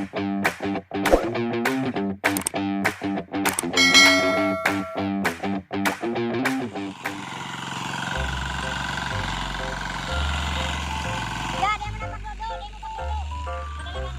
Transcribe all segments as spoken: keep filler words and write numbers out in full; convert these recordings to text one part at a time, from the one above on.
Ya, di mo na pagdodo, di mo pagdodo. Padalanan mo lang.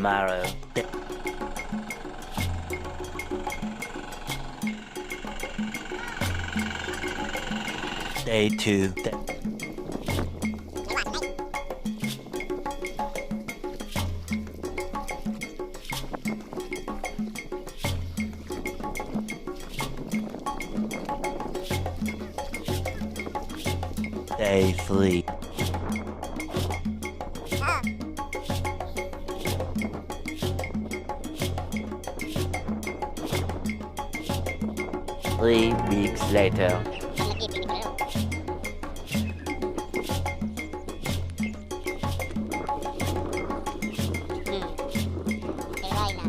Tomorrow. Day two. Day three. Three weeks later. Hmm. Kailangan na.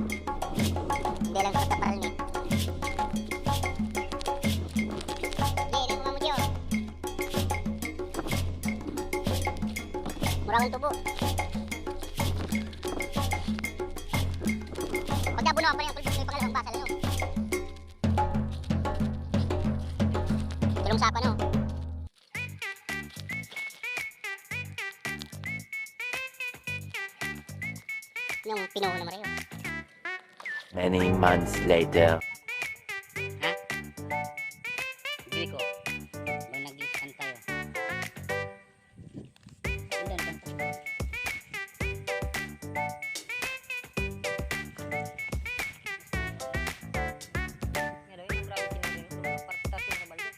Hindi lang sa taparan eh. Hindi, hindi mo mamuti, oh. Mura akong tubo. Pagka buno, ang panyang kulbos, may pangalawang basa lang, oh. Tulong sa apa, no? Yung pinuho na marayo. Many months later. Ha? Hindi ko. May nag-iisahan tayo. Ang ganda ng kanta. Pero yun, ang grabe kinainom. Parte taas yun sa balde.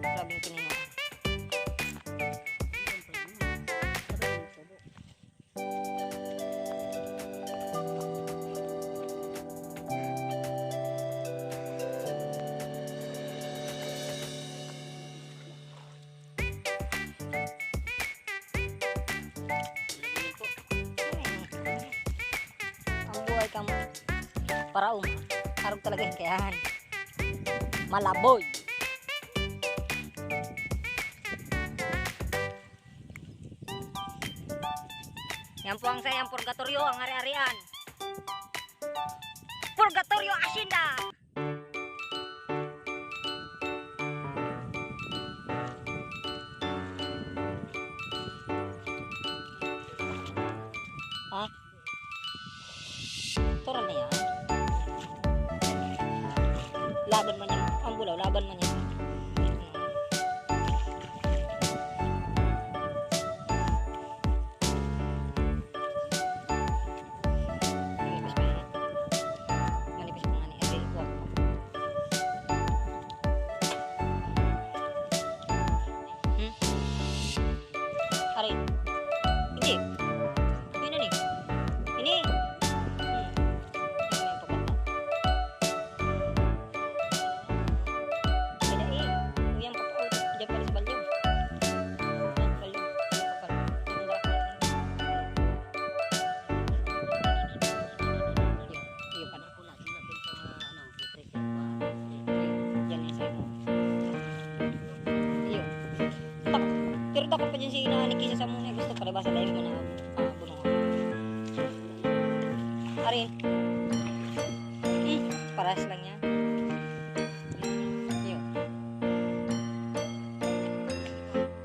Grabe yung kinainom. Ang buhay kang paraom, arog talaga yung kayahan. Malaboy. Yan po ang sayang purgatoryo, ang ari-arian. Purgatoryo Hacienda! Ha? Natural na yan. Laban man yan. Ang bulaw, laban man yan. Manipis pa nga. Manipis pa nga ni Ate Ikuha. Hmm? Aray. Hindi. Hindi na ni. Ini. Hmm. Ano yung pagkakita? Kaya, eh, uyang ka pa, oh, diyan pa rin sa balyo. Balyo, balyo pa pala. Ang galak na. Iyo, iyo pa na. Ako na, sila din sa mga, ano, mga preacher ko, ah, preacher. Yan yung sa'yo. Iyo. Tak-, pero Ako pa dyan si Ina ni Kisa sa muna gusto para ba sa dahil mo na, ah, bunong. Ari. Hmm, paras lang yan. Yun.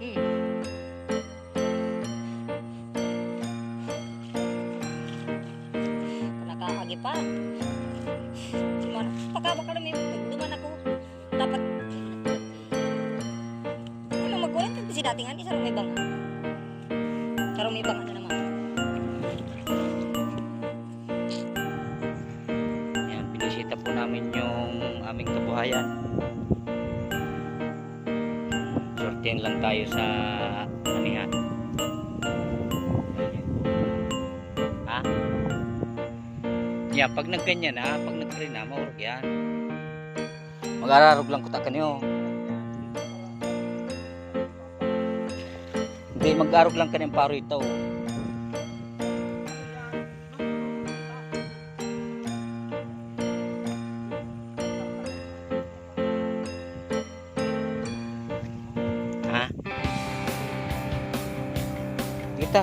Hmm. Nakaagi pa. Simon, pagkabak ka na may duman ako. Dapat, ano, magkulat ka si dating ani, sarong may banga. Sarong may banga na naman. Ayan, binisita po namin yung aming kabuhayan. Sortihan lang tayo sa anihan. Ha? Yan, pag nagganyan na, pag nagpre na, maurog yan. Mag-ararog lang kuta kaniyo. Hindi, mag-arog lang kaniyang paro ito. Ha? Kita.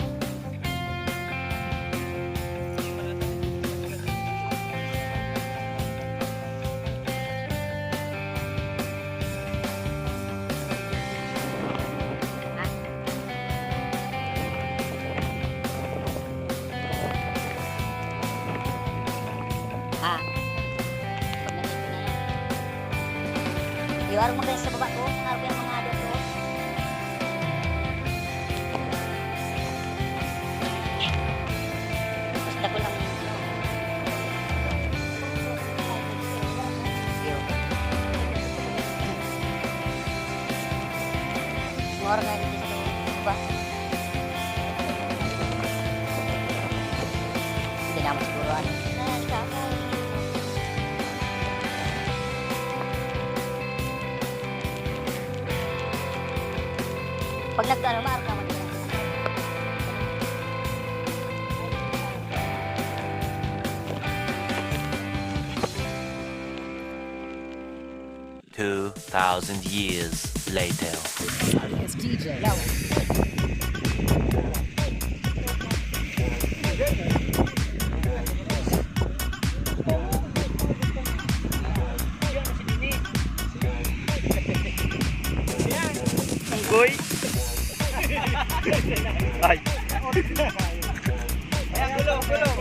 Ha? Pag nandito na yan. Yung arong mga sa baba ko, mga arong yung mga adyo ko. Basta ko lang. Yung. Yung arong yung sa baba. Hindi naman siguro, ano. Pag nag-ano, maarap naman yun. Two thousand years later. It's D J. Unggoy. Ay. Ayan, gulong, gulong.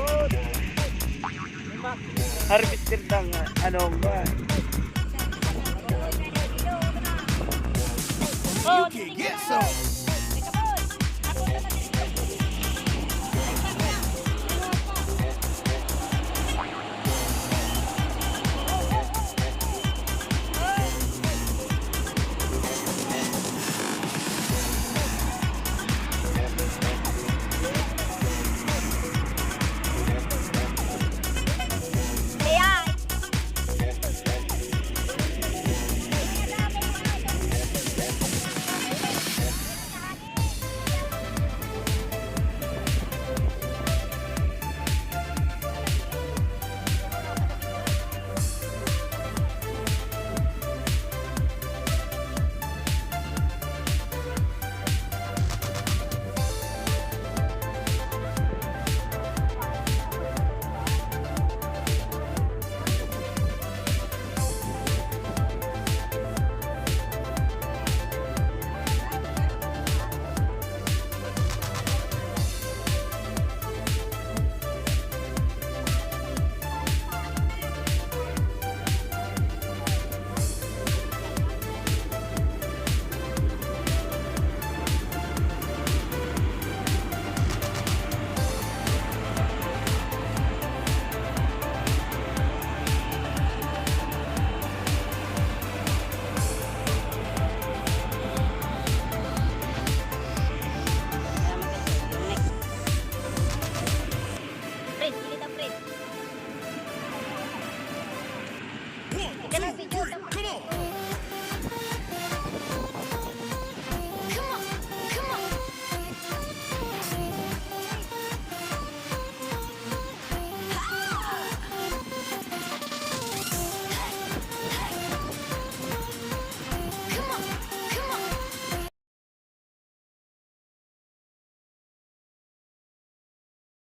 Harvester dang, ano ba? You can get some.